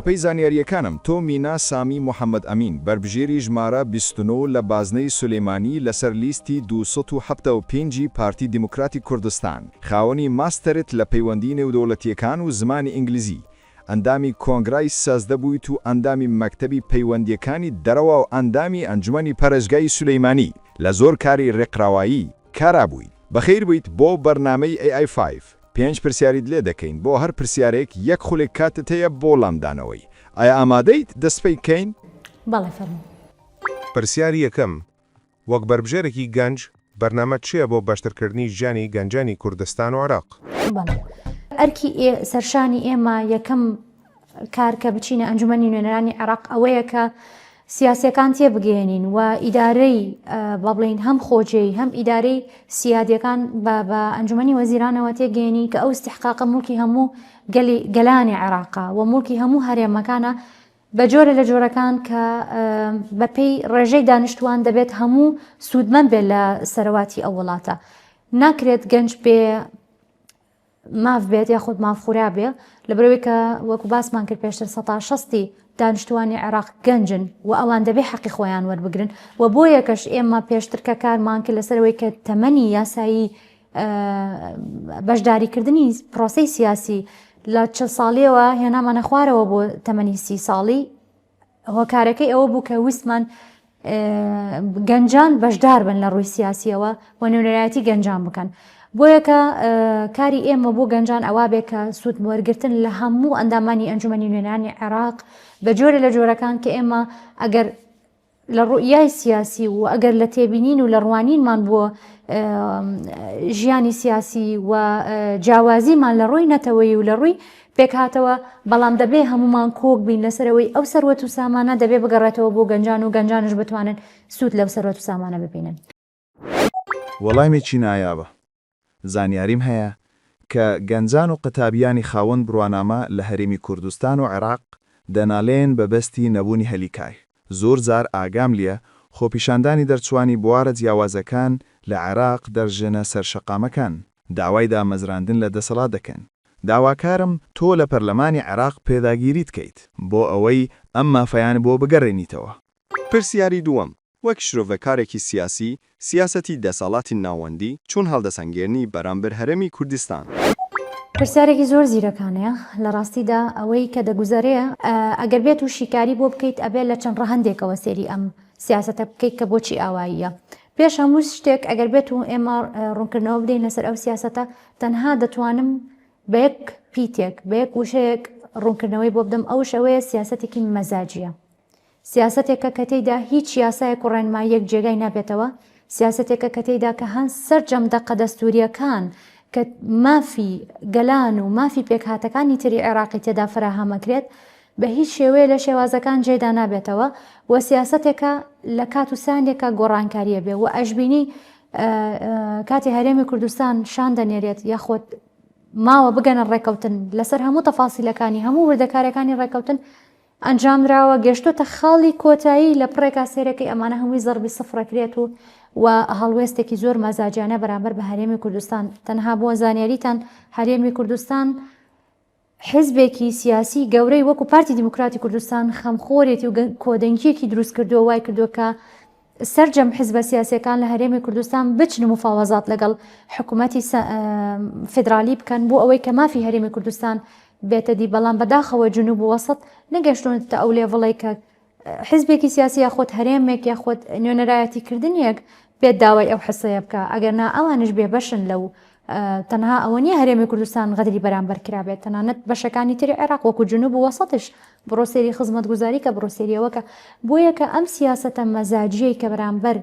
بەپێی زانیارییەکانم تۆ مینا سامی محەمەد ئەمین بەربژێری ژمارە 29 لە بازنەی سولەیمانی لەسەر لیستی 275 ی پارتی دیموکراتی کوردستان، خاوەنی ماستەرت لە پەیوەندی نێودەوڵەتییەکان و زمانی ئینگلیزی، ئەندامی کۆنگرای 13 بوویت و ئەندامی مەکتەبی پەیوەندییەکانی دەرەوە و ئەندامی ئەنجومەنی پارێزگای سولەیمانی، لە زۆر کاری رێکخراوایی کارا بوویت. بەخێربێیت بۆ بەرنامەی AI Five. پێنج پرسیاریت لێ دەکەین، بۆ هەر پرسیارێک یەک خولێک کاتت هەیە بۆ وەڵامدانەوەی. ئایا ئامادەیت دەستپێکەین؟ بەڵێ فەرموو. پرسیاری یەکەم، وەک بەربژێرێکی گەنج، بەرنامەت چییە بۆ باشترکردنی ژیانی گەنجانی کوردستان و عێراق؟ بەڵێ. ئەرکی سەرشانی ئێمە یەکەم کار کە بچینە ئەنجومەنی نوێنەرانی عێراق ئەوەیە کە سیاسیەکان تێبگەیەنین و ئیدارەی با بڵێین هەم خۆجێی هەم ئیدارەی سیادیەکان بە بە ئەنجومەنی وەزیرانەوە تێگەیەنین کە ئەو ئیستیحقاقە موڵکی هەموو گەلی گەلانی عێراقە و موڵکی هەموو هەرێمەکانە بە جۆرە لە جۆرەکان کە بەپێی ڕێژەی دانیشتوان دەبێت هەموو سوودمەند بێت لە سەرەواتی ئەو وڵاتە ناکرێت گەنج بێ ماف بێت یاخود مافخورا بێ لەبەرئەوەی کە وەکو باسمان کرد پێشتر سەتا شەستی دانیشتوانی عێراق گەنجن و ئەوان دەبێ حەقی خۆیان وەربگرن و بۆ یەکەش ئێمە پێشتر کە کارمان کرد لەسەرەوەی کە تەمەنی یاسایی بەشداریکردنی پرۆسەی سیاسی لە چل ساڵیەوە هێنامانە خوارەوە بۆ تەمەنی سی ساڵی هۆکارەکەی ئەوە بوو کە ویستمان گەنجان بەشدار بن لە ڕووی سیاسیەوە و نوێنەرایەتی گەنجان بکەن. بۆیە کە کاری ئێمە بۆ گەنجان ئەوا بێ کە سوود وەرگتن لە هەموو ئەندامانی ئەنجومەنی نوێنەرانی عێراق بە جۆرە لە جۆرەکان کە ئێمە ئەگەر لە ڕوئیای سیاسی و ئەگەر لە تێبینین و لە ڕوانینمان بۆ ژیانی سیاسی و جیاوازیمان لە ڕووی نەتەوەیی و لە ڕووی پێکهاتەوە، بەڵام دەبێ هەموومان کۆک بین لەسەر ئەوەی ئەو سەروەت و سامانە دەبێ بگەڕێتەوە بۆ گەنجان و گەنجانش بتوانن سوود لەو سەروەت و سامانە ببینن. وەڵامێکی نایابە. زانیاریم هەیە کە گەنجان و قوتابیانی خاوەن بڕوانامە لە هەرێمی کوردستان و عێراق دەنالێن بە بەستی نەبوونی هەلی کار. زۆر جار ئاگام لیە خۆپیشاندانی دەرچوانی بوارە جیاوازەکان لە عێراق دەرژێنە سەر شەقامەکان داوای دامەزراندن لە دەسەڵات دەکەن. داواکارم تۆ لە پەرلەمانی عێراق پێداگیریت کەیت بۆ ئەوەی ئەم مافەیان بۆ بگەرێنیتەوە. پرسیاری دووەم، وەک شرۆڤەکارێکی سیاسی، سیاسەتی دەسەڵاتی ناوەندی چۆن هەڵدەسەنگێنی بەرامبەر هەرێمی کوردستان؟ پرسیارێکی زۆر زیرەکانەیە، لە ڕاستیدا ئەوەی کە دەگوزەرێ ئەگەر بێت و شیکاری بۆ بکەیت ئەبێ لە چەند ڕەهەندێکەوە سەیری ئەم سیاسەتە بکەیت کە بۆچی ئاواییە. پێش هەموو شتێک ئەگەر بێت و ئێمە ڕوونکردنەوە بدەین لەسەر ئەو سیاسەتە تەنها دەتوانم بە یەک پیتێک بە یەک وشەیەک ڕوونکردنەوەی بۆ بدەم ئەوش ئەوەیە سیاسەتێکی مەزاجیە. سیاسەتێکە کە تێیدا هیچ یاسایەک و ڕێنماییەک جێگای نابێتەوە، سیاسەتێکە کە تێیدا کە هەن سەرجەم دەقە دەستوورییەکان کە مافی گەلان و مافی پێکهاتەکانی تری عێراقی تێدا فەراهەم ئەکرێت بە هیچ شێوەیە لە شێوازەکان جێدا نابێتەوە و سیاسەتێکە لە کات و سانێکا گۆڕانکارییە بێ و ئەشبینی کاتی هەرێمی کوردستان شان دەنێرێت یاخود ماوە بگەنە ڕێکەوتن لەسەر هەموو تەفاسیلەکانی هەموو وردەکارەکانی ڕێکەوتن ئەنجامدراوە گەشتۆتە خاڵی کۆتایی لە پڕێکا سەیرەکەی ئەمانە هەمووی زەڕبی سفرەکرێت و و هەڵوێستێکی زۆر مەزاجیانە بەرامبەر بە هەرێمی کوردستان تەنها بۆ زانیاریتان هەرێمی کوردستان حزبێکی سیاسی گەورەی وەکو پارتی دیموکراتی کوردستان خەمخۆرێتی و کۆدەنگیەکی دروست کردووە وای کردووە کە سەرجەم حزبە سیاسیەکان لە هەرێمی کوردستان بچن مفاوەزات لەگەڵ حکوومەتی فیدرالی بکەن بۆ ئەوەی کە مافی هەرێمی کوردستان بێتە دی بەڵام بەداخەوە جنوب و وەسەت نەگەشتونەتە ئەو لێڤڵەی کە حزبێکی سیاسی یاخود هەرێمێک یاخود نوێنەرایەتی کردنیەک بێت داوای ئەو حسەیە بکە ئەگەر نا ئەوانش بێبەشن لەو تەنها ئەوە نییە هەرێمی کوردستان غەدری بەرامبەر کرابێت تەنانەت بەشەکانی تری عێراق وەکو جنوب و وەسەتش بڕۆ سەیری خزمەتگوزاری کە بڕۆ سەیری ئەوە کە بۆیە کە ئەم سیاسەتە مەزاجیەی کە بەرامبەر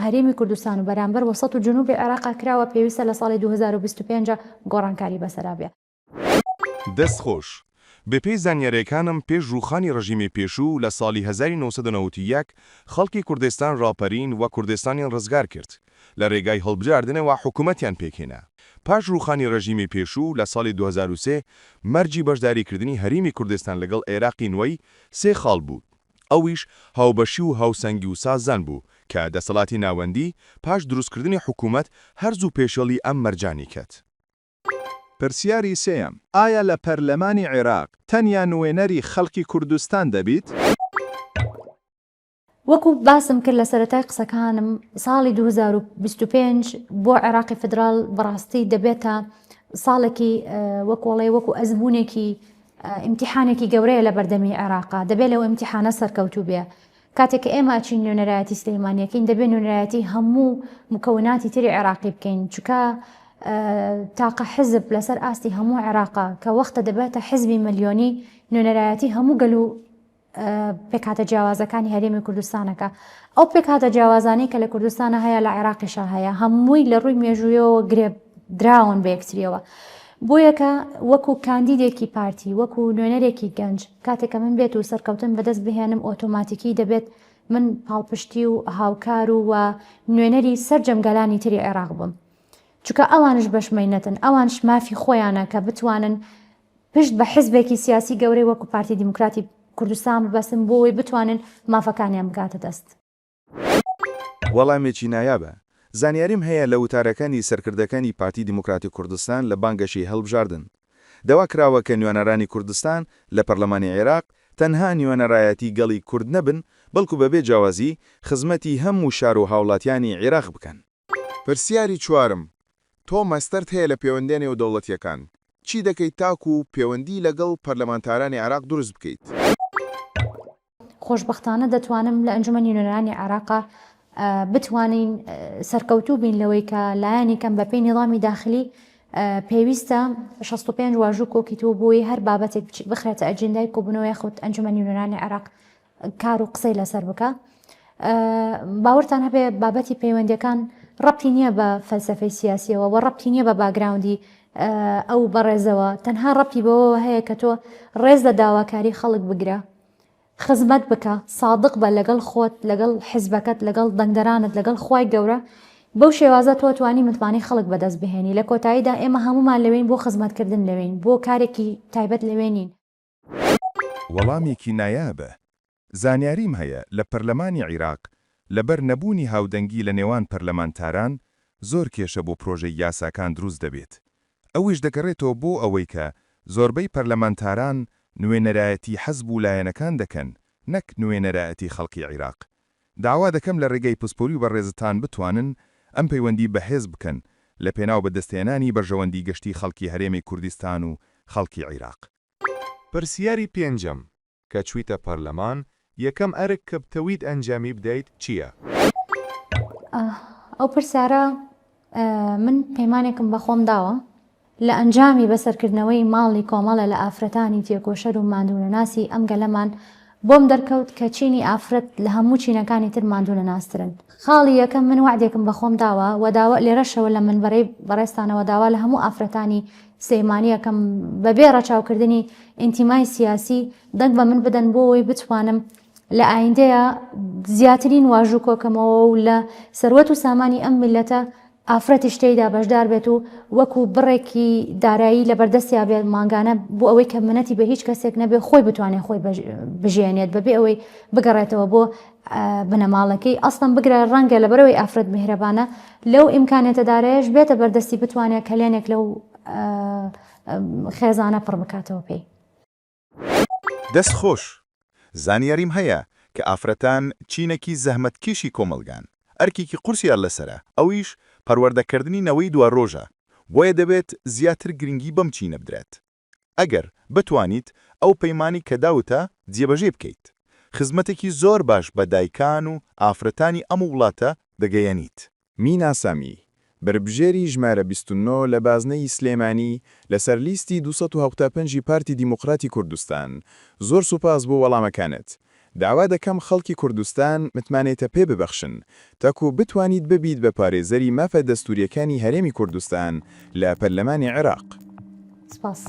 هەرێمی کوردستان و بەرامبەر وەسەت و جنوبی عێراق کراوە پێویستە لە ساڵی 2025 گۆڕانکاری بەسەرا بێ. دەست خۆش. بەپێی زانیارێکانم پێش ڕووخانی ڕژیمی پێشوو لە ساڵی 1991 خەڵکی کوردستان ڕاپەرین و کوردستانیان ڕزگار کرد لە ڕێگای هەڵبژاردنەوە حکومەتیان پێکهێنا. پاش ڕووخانی ڕژیمی پێشوو لە ساڵی 2003 مەرجی بەشداریکردنی هەریمی کوردستان لەگەڵ عێراقی نوێی سێ خاڵ بوو ئەویش هاوبەشی و هاوسەنگی و سازان بوو کە دەسەڵاتی ناوەندی پاش دروستکردنی حکومەت هەر زوو پێشێڵی ئەم مەرجانی کرد. پرسیاری سێیەم، ئایا لە پەرلەمانی عێراق تەنیا نوێنەری خەڵکی کوردستان دەبیت؟ وەکو باسم کرد لە سەرەتای قسەکانم ساڵی 2025 بۆ عێراقی فیدراڵ بەڕاستی دەبێتە ساڵێکی وەکۆڵێ وەکو ئەزمونێکی ئیمتیحانێکی گەورەیە لە بەردەمی عێراقا دەبێت لەو ئیمتیحانە سەرکەوتوو بێ کاتێک کە ئێمە ئەچین نوێنەرایەتی سلەیمانیەکەین دەبێت نوێنەرایەتی هەموو مکوناتی تری عێراقی بکەین چونکە تاقە حزب لەسەر ئاستی هەموو عێراقا کە وەختە دەبێتە حزبی ملیۆنی نوێنەرایەتی هەموو گەل و پێکهاتە جیاوازەکانی هەرێمی کوردستانەکە ئەو پێکهاتە جیاوازانەی کە لە کوردستانە هەیە لە عێراقیشا هەیە هەمووی لە ڕووی مێژوویەوە گرێ دراون بە یەکتریەوە بۆیە کە وەکو کاندیدێکی پارتی وەکو نوێنەرێکی گەنج کاتێک کە من بێت و سەرکەوتن بەدەست بهێنم ئۆتۆماتیکی دەبێت من پاڵپشتی و هاوکار و و نوێنەری سەرجەم گەلانی تری عێراق بم چونکە ئەوانش بەشمەینەتن ئەوانش مافی خۆیانە کە بتوانن پشت بە حزبێکی سیاسی گەورەی وەکو پارتی دیموکراتی کوردستان ببەستن بۆ ئەوەی بتوانن مافەکانیان بگاتە دەست. وەڵامێکی نایابە. زانیاریم هەیە لە وتارەکانی سەرکردەکانی پارتی دیموکراتی کوردستان لە بانگەشەی هەڵبژاردن. داوا کراوە کە نوێنەرانی کوردستان لە پەرلەمانی عێراق تەنها نوێنەرایەتی گەڵی کورد نەبن بەڵکو بەبێ جیاوازی خزمەتی هەموو شار و هاوڵاتیانی عیراق بکەن. پرسیاری چوارم، تۆ ماستەرت هەیە لە پێوەندییە نێودەوڵەتییەکان، چی دەکەیت تاکوو پێوەندی لەگەڵ پەرلەمانتارانی عێراق دروست بکەیت؟ خۆشبەختانە دەتوانم لە ئەنجومەنی نوێنەرانی عێراقا بتوانین سەرکەوتوو بین لەوەی کە لایەنی کەم بەپێی نیڵامی داخلی پێویستە 65 واژوو کۆکیتەوە بۆی هەر بابەتێک بخرێتە ئەجندای کۆبوونەوە یاخود ئەنجومەنی نوێنەرانی عێراق کار و قسەی لەسەر بکە باوەرتان هەبێ بابەتی پەیوەندیەکان ڕەبتی نییە بە فەلسفەی سیاسیەوە و ڕەبتی نییە بە background ی ئەو بەڕێزەوە تەنها ڕەبتی بەوەوە هەیە کە تۆ ڕێز لە داواکاری خەڵک بگرە خزمەت بکە سادق بە لەگەڵ خۆت لەگەڵ حزبەکەت لەگەڵ دەنگدەرانت لەگەڵ خوای گەورە بەو شێوازە تۆ توانی متمانەی خەڵک بەدەست بهێنی لە کۆتاییدا ئێمە هەمومان لەوێین بۆ خزمەتکردن لەوێین بۆ کارێکی تایبەت لەوێ نین. وەڵامێکی نایابە. زانیاریم هەیە لە پەرلەمانی عیراق لەبەر نەبوونی هاودەنگی لە نێوان پەرلەمانتاران زۆر کێشە بۆ پرۆژەی یاساکان دروست دەبێت ئەوەیش دەگەڕێتەوە بۆ ئەوەی کە زۆربەی پەرلەمانتاران نوێنەرایەتی حزب و لایەنەکان دەکەن نەک نوێنەرایەتی خەڵکی عیراق داوا دەکەم لە رێگەی پسپۆری بەڕێزتان بتوانن ئەم پەیوەندی بەهێز بکەن لە پێناو بەدەستهێنانی بەرژەوەندی گشتی خەڵکی هەرێمی کوردستان و خەڵکی عیراق. پرسیاری پێنجەم، کە چویتە پەرلەمان، یەکەم ئەرک کە بتەویت ئەنجامی بدەیت چییە؟ ئەو پرسیارە من پەیمانێکم بە خۆم داوە لە ئەنجامی بەسەرکردنەوەی ماڵی کۆمەڵێ لە ئافرەتانی تێکۆشەر و ماندوونەناسی ئەم گەلەمان بۆم دەرکەوت کە چینی ئافرەت لە هەموو چینەکانی تر ماندوونەناسترن. خاڵی یەکەم من وەعدێکم بە خۆم داوە و داوا لێرەشەوە لە منبەرەی بەڕێزتانەوە داوا لە هەموو ئافرەتانی سلێمانی ئەکەم بەبێ ڕەچاوکردنی ئینتیمای سیاسی دەنگ بە من بدەن بۆ ئەوەی بتوانم لە ئایندەیە زیاترین واژوو کۆکەمەوە و لە سەروەت و سامانی ئەم میللەتە ئافرەتیش تێیدا بەشدار بێت و وەکو بڕێکی دارایی لەبەردەستیا بێت مانگانە بۆ ئەوەی کە منەتی بە هیچ کەسێک نەبێ خۆی بتوانێت خۆی بژێنێت بەبێ ئەوەی بگەڕێتەوە بۆ بنەماڵەکەی ئەسڵەن بگرە ڕەنگە لەبەرەوەی ئافرەت میهرەبانە لەو ئیمکانێتە دارایەش بێتە بەردەستی بتوانێت کەلێنێک لەو خێزانە پڕ بکاتەوە پێی. دەست خۆش. زانیاریم هەیە کە ئافرەتان چینێکی زەحمەتکێشی کۆمەڵگان، ئەرکێکی قورسیان لەسەرە ئەویش پەروەردەکردنی نەوەی دوارۆژە، بۆیە دەبێت زیاتر گرنگی بەم چینە بدرێت. ئەگەر بتوانیت ئەو پەیمانی کە داوتە جێبەجێ بکەیت، خزمەتێکی زۆر باش بە دایکان و ئافرەتانی ئەم وڵاتە دەگەیەنیت. مینا سامی، بەربژێری ژمارە 29 لە بازنەی سلێمانی لەسەر لیستی 275 ی پارتی دیموکراتی کوردستان، زۆر سوپاس بۆ وەڵامەکانت. داوا دەکەم خەڵکی کوردستان متمانەیتە پێ ببەخشن تاکو بتوانیت ببیت بە پارێزەری مافە دەستوریەکانی هەرێمی کوردستان لە پەرلەمانی عێراق. سپاس.